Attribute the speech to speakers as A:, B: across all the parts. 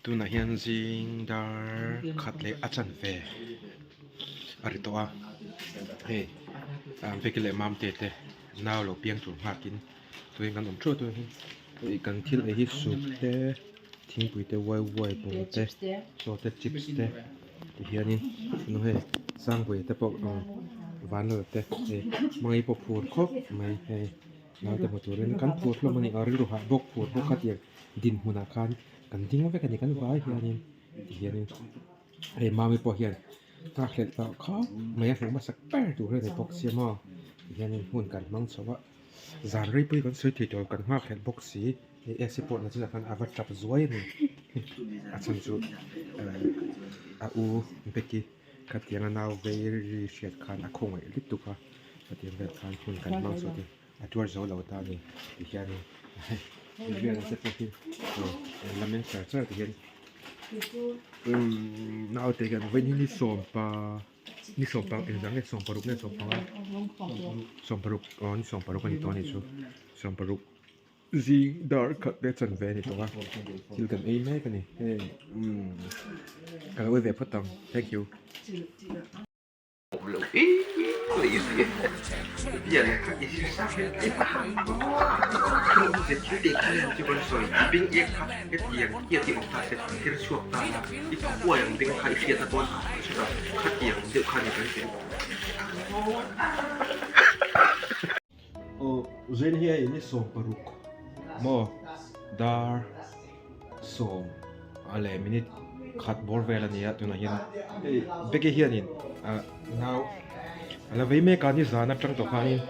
A: Tunah hian zing dar khat leh a chanve a ri tawh a hei Veki leh Mamte te nau lo piang tur nghakin tuiin kan awm thuai thuai a hei kan thil ei hi soup te thingpui te wai wai bawng te chaw te chips te tihianin ano hei Sangpuia te pawh Vanlal te hei hmangaih pawh phur khawp mai hei naute hmu turin kan phur hlawm a ni a rilru hah bawk phur bawk kha tiang dinhmunah khan kan ding vek a ni kan vai hianin tihianin hei mami pawh hian nghakhlelh tawh khawp mai a hmuh hmasak ber tur hi a ni bawk sia maw tihianin hmun kan hmang chho a zan rei pawh hi kan sawi thei tawh kan nghakhlelh bawk si hei ac pawh na chinah khan a va tap zuai a ni a chhan chu ehh a u Becky khatiang a nau vei ri hriat khan a khawngaih lutuk a khatiang vel khan hun kan hmang chho a ni. A tuar zo lo ta a ni ti hianin Vivian te pawh hi an la meng char char ti hian umm naute hian vawiin hi ni sawmpa ni sawmpa engzah nge sawmparuk nge sawmpanga sawmparuk aw ni sawmparuk a ni tawh a ni chu sawmparuk zing dar khat te chanve a ni tawh a thil kan ei mek a ni hei umm ka lo ei ve phawt ang thank you. Zen hi hei ni 16 maw dar sawm a leh minute khat bawr vel a ni a tunah hian hei Becky hianin ah nau a la vei mek a nizan atang tawh khanin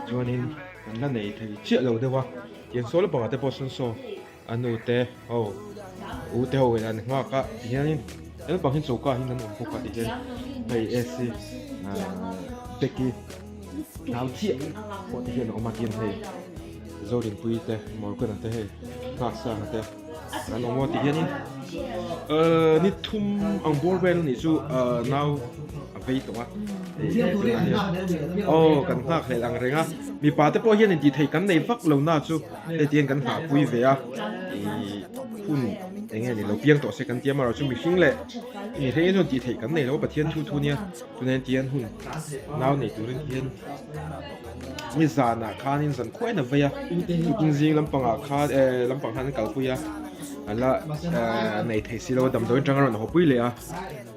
A: chuanin an la nei thei chiah lo deuh a tiang saw lampangah te pawh sawn saw a nu te ho u te ho in an nghak a tihianin he lampang hi choka ah hian an awm bawk a tihian hei AC ah Becky nau chiah pawh te hian a awm a tihian hei Zorinpui te Morgan-a te hei Nghak-sanga te an awm a ti hianin ehh ni thum ang bawr vel anih chu ehh nau a vei tawh a aw kan nghak hlelh ang reng a mipa te pawh hian intih theih kan nei vak lo na chu hei ti hian kan nghahpui ve a ihh hun eng nge ni lo piang tawh se kan ti a amaherawhchu mihring leh mihring hi chuan tih theih kan nei lo a Pathian thu thu nia tunah hian ti hian hun nau nei turin ti hian. Ni zanah khanin zan khuain a vei a, tukin zing lampangah khan eh lampang khan an kalpui a, an la eh nei thei si lo a damdawiin atanga rawn hawpui leh a,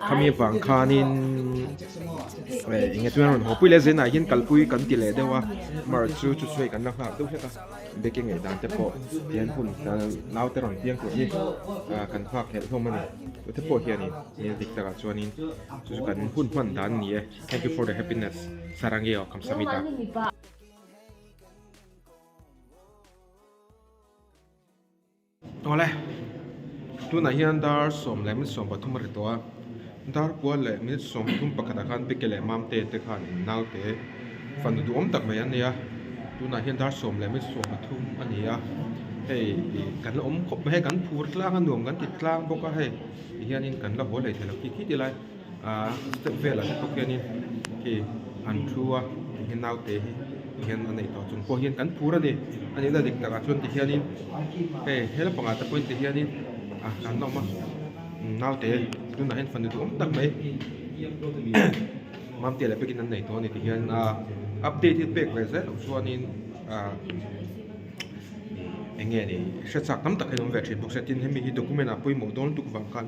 A: khami avang khanin eh eng nge chuan a rawn hawpui leh a zenah hian kalpui kan ti leh deuh a, amaherawhchu chu chu chu hei kan la nghak deuh hlek a, beke ngaih dan te pawh hian hun naute rawn piang tur hi kan nghak hlelh hlawm a ni, tute pawh hianin hmel dik takah chuanin chu chu kan hun hman dan a ni e. Thank you for the happiness Sarangeo Kamsamida. Awle tunah hian dar 10:33 a ri tawh a dar kual leh minute 31 ah khan Bike leh Mamte te khan in naute fanu duhawm tak mai an nei a tunah hian dar 10:30 a ni a hei kan la awm khawp mai hei kan phur tlang a nuam kan ti tlang bawk a hei tihianin kan la haw hlei thei lo khi khi ti lai. Ahh step velah te pawh khianin khi an thu a tihian naute hi tihian a neih tawh chung pawh hian kan phur a ni a nihna dik takah chuan tihianin hei he lampangah te pawhin tihianin ah an awm a naute tunah hian fanu duhawm tak mai Mamte leh pekin an nei tawh a ni tihian ah update hi pek ve zel loh chuanin ah eng nge ni hre chak tam tak hi an awm ve thin bawk sia tin hemi hi document ah pawimawh dawn lutuk vang khan.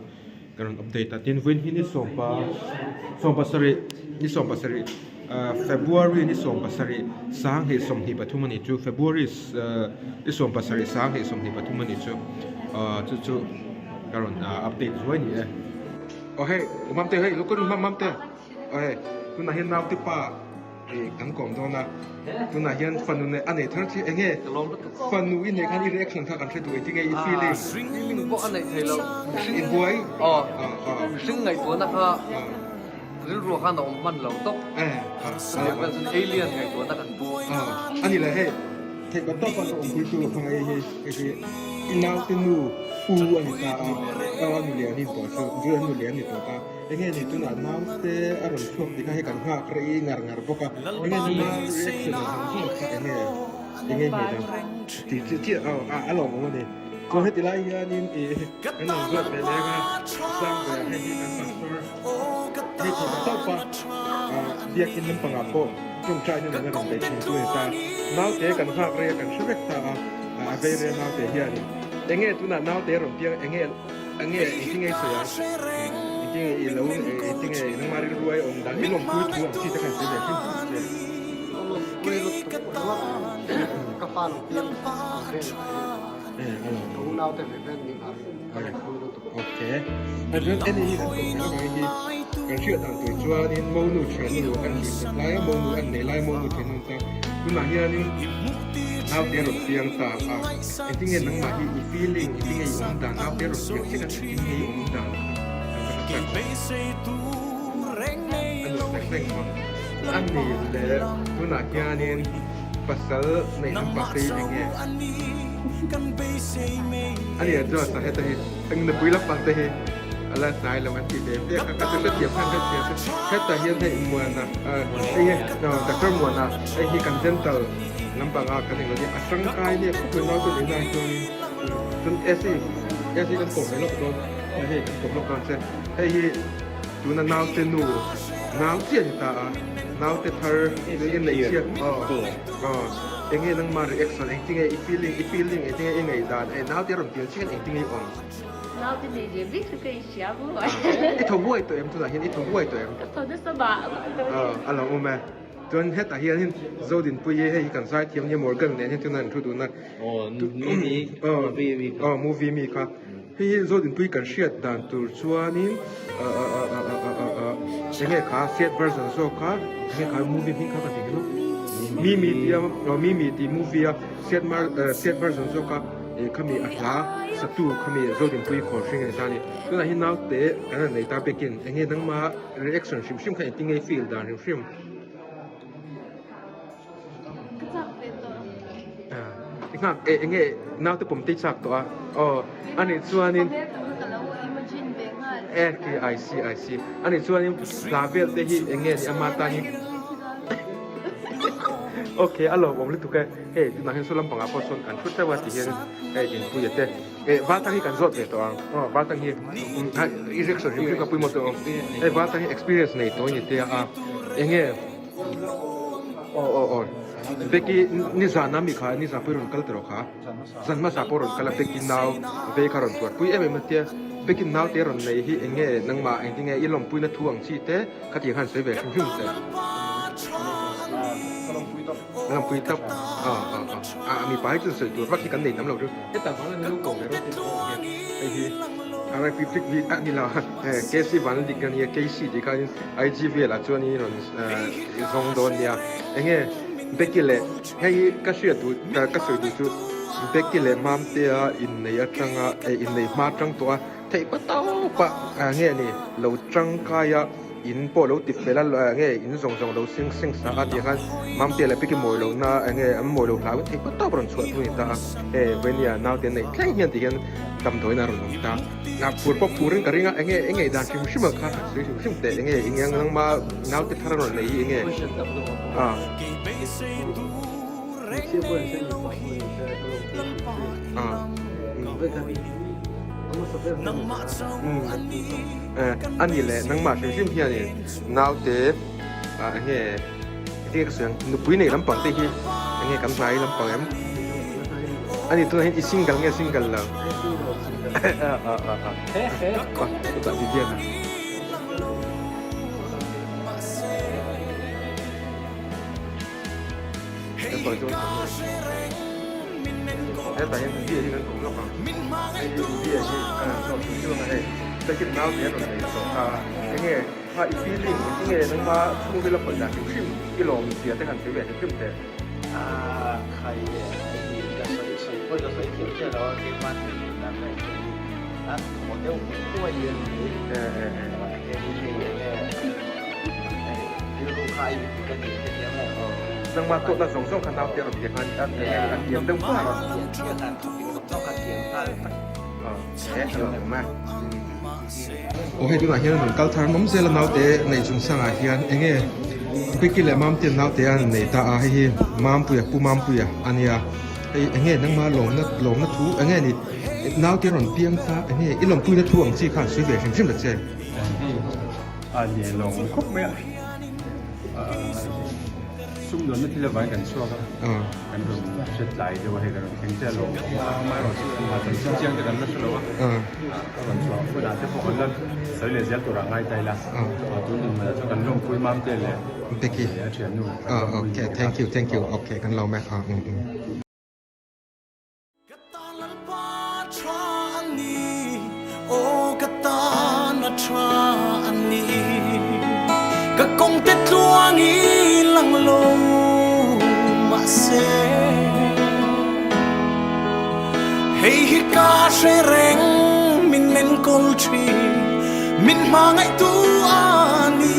A: Ka rawn update a tin vawiin hi ni sawmpa sawmpasarih ni sawmpasarih ah February ni sawmpasarih sanghnih 23 a ni chu February ah ni sawmpasarih sanghnih 23 a ni chu ah chu chu ka rawn update zuai ni e. Aw hei Mamte hei lo kawr Mamte aw hei tunah hian naute pa. Hei kan kawm dawn a, tunah hian fanu nei a nei thar chi enge fanu i neih khan i reaction kha kan hre duh engtin nge i feeling?
B: Feeling pawh a neih thei lo.
A: I buai?
B: Aw, mihring ngaihtuahna kha rilruah khan a awm hman lo tawp. Chutiang vel chuan alien ngaihtuahna kan pu.
A: A ni le hei theih kan tawp a ka awmpui tu hmang ei hi hei hi i naute nu u a ni ta a, a nu lian in tawh chu, zu a nu lian ni tawh ta. Enge ni tunah naute a rawn chhuak tih kha hei kan nghak rei ngar ngar bawk a, enge ni nau reaction a zawng zawng kha enge enge hmeh dan tih chiah chiah a a lawmawm a ni. Chuan heti lai hianin ih kan rawn zawt ve leng a, Sangpuia hei hi kan pastor hei tih ta tawp a, ah biakin lampangah pawh tawngtaina nena rawn bei thin tu a ni ta. Naute kan nghak rei a kan hre vek ta a, a vei rei a naute hianin enge tunah naute rawn piang enge enge engtin nge i sawi ang, engtin nge i lo engtin nge nangmah rilru a i awm dan i lawmpui thu ang chi te khan sawi ve hrim hrim che.
C: Lawmpui lutuk ringawt ka fa lo piang ang vel ka unau te ve vel ning ang ka lawmpui lutuk.
A: Ok. A chuan en hi kan tawh kher mai hi kan hriat dan tur chuanin monu thiannu an hrilh kawp lai a monu an nei lai monu thiannu an ta tunah hianin naute rawn piang ta a engtin nge nangmah hi i feeling engtin nge i awm dan naute rawn piang chiah khan engtin nge i awm dan kha kan hre chak a nuam veng veng maw a ni leh tunah hianin pasal neih lampang te hi eng nge a ni a chuan heta hi eng nupui lampang te hi a la hnai lo an ti ve ve a ka chu hrethiam khan hrethiam che hetah hian hei Muana hei hi Doctor Muana hei hi kan dental lampanga kan englo hi a tangkai nia khawpui naute nihna ah chuanin chuan AC AC kan kawm ve lawk dawn hei kan kawm lawk dawn che hei hi tuna naute nu nau chiah a ni ta a naute thar in neih chiah aw aw eng nge nangmah reaction engtin nge i feeling i feeling engtin nge i ngaihdan eh naute rawn pian chiah hian engtin nge i awm.
D: Naute nei ve bik chu ka inhria maw
A: I thaw huai tawh em tunah hian i thaw huai tawh em?
D: Ka thaw nasa mah
A: Aw a lo awm e chuan hetah hian Zodinpuii hei hi kan zaithiam nia Morgan nen hian tunah an thu dun a
B: Aw movie movie mi
A: kha aw movie mi kha Hei hi Zodinpui kan hriat dan tur chuanin eng nge kha fiat version zawk kha eng nge kha movie hming kha ka ti ngilo Mimi tih a Mimi tih movie a fiat fiat version zawk a ih khami a hla satu khami Zodinpui khawr hring a ni ta a ni tunah hian naute kan han nei ta biakin eng nge nangma reaction hrim hrim kha engtin nge i feel dan hrim hrim.
D: Ka chak ve tawh.
A: I nghak e enge naute pawm te i chak tawh a aw anih chuanin
D: Ka hmel ka ka lo imagine ve nghal.
A: E ki I see I see anih chuanin hla vel te hi enge ni ama tan hi okay a lawmawm lutuk e hei tunah hian saw lampangah pawh sawn an thu teuh a ti hian hei dinpuia te eh Valtang hi kan zawt ve tawh ang aw Valtang hi i reaction hrim hrim ka pawimawh tawh ang hei Valtang hi experience nei tawh a ni te a enge. Aw aw aw Becky nizan a mi kha nizan pawh i rawn kal tawh kha zan hmasa pawh rawn kal a Becky nau vei kha rawn tuarpui em em a tia Becky nau te rawn nei hi eng nge nangmah engtin nge i lawmpuina thu ang chi te khatiang khan sawi ve hrim hrim che lawmpui tawp aw aw aw a mipa hi chuan sawi tur vak hi kan nei tam lo chu hetah vang hian lo ko ve rawh hei hi RIP flick vi a ni lo KC Vandik a nia KC tih khanin IG velah chuanin rawn zawng dawn nia enge Becky leh hei hi ka hriat duh ka sawi duh chu Becky leh Mamtea inneih atanga eh inneih hma atang tawh a theih pa tawp a nge ni lo tangkai a in pawh lo ti fel a nge in zawng zawng lo seng seng sa a tih khan Mamtea leh Becky mawi lohna enge an mawi lo hlau in theih pa tawp a rawn chhuah thung a ni ta a hei Venia naute neih thleng hian ti hian damdawiin a rawn awm ta. A phur pawh phurin ka ring a, enge enge i dan hrim hrim ang kha han sawi hrim hrim teh, enge i ngiang nangma naute thar a rawn nei hi enge a. A ni leh nangmah hrim hrim hianin naute enge enge ka sawi ang nupui nei lampang te hi enge kan hnai lampang em? A ni tunah hian i single nge single lo? Nangmah tuahna zawng zawng kha naute a rawn ti khan a tiam deuh nghal a. Aw hei tunah hian rawn kal thar nawm zel a naute neih chung sangah hian eng nge Becky leh Mamte naute an nei ta a hei hi Mampuia Pu Mampuia a nia. Hei eng nge nangma lawmna lawmna thu eng nge ni naute rawn piang ta eng nge i lawmpuina thu ang chi khan sawi ve hrim hrim ta che.
E: Hei a ni lawm khawp mai a sumdawnna thil avangin kan chhuak a kan rawn hre tlai deuh a hei kan rawn thleng chiah lo amaherawhchu a chanchin chiang te kan la hre lo a ka rawn chhuah hunah te pawh kan la sawi leh zel turah ngai ta ila tun dinhmunah chuan kan lawmpui mam te leh
A: Becky
E: a thiannu
A: okay thank you thank you okay kan lo mai a um um.
F: Ka tan lalpa tha an ni, aw ka tan a tha an ni. Ka kawng te tluang i lang lo mahse, hei hi ka hre reng min enkawl thin, min hmangaihtu a ni.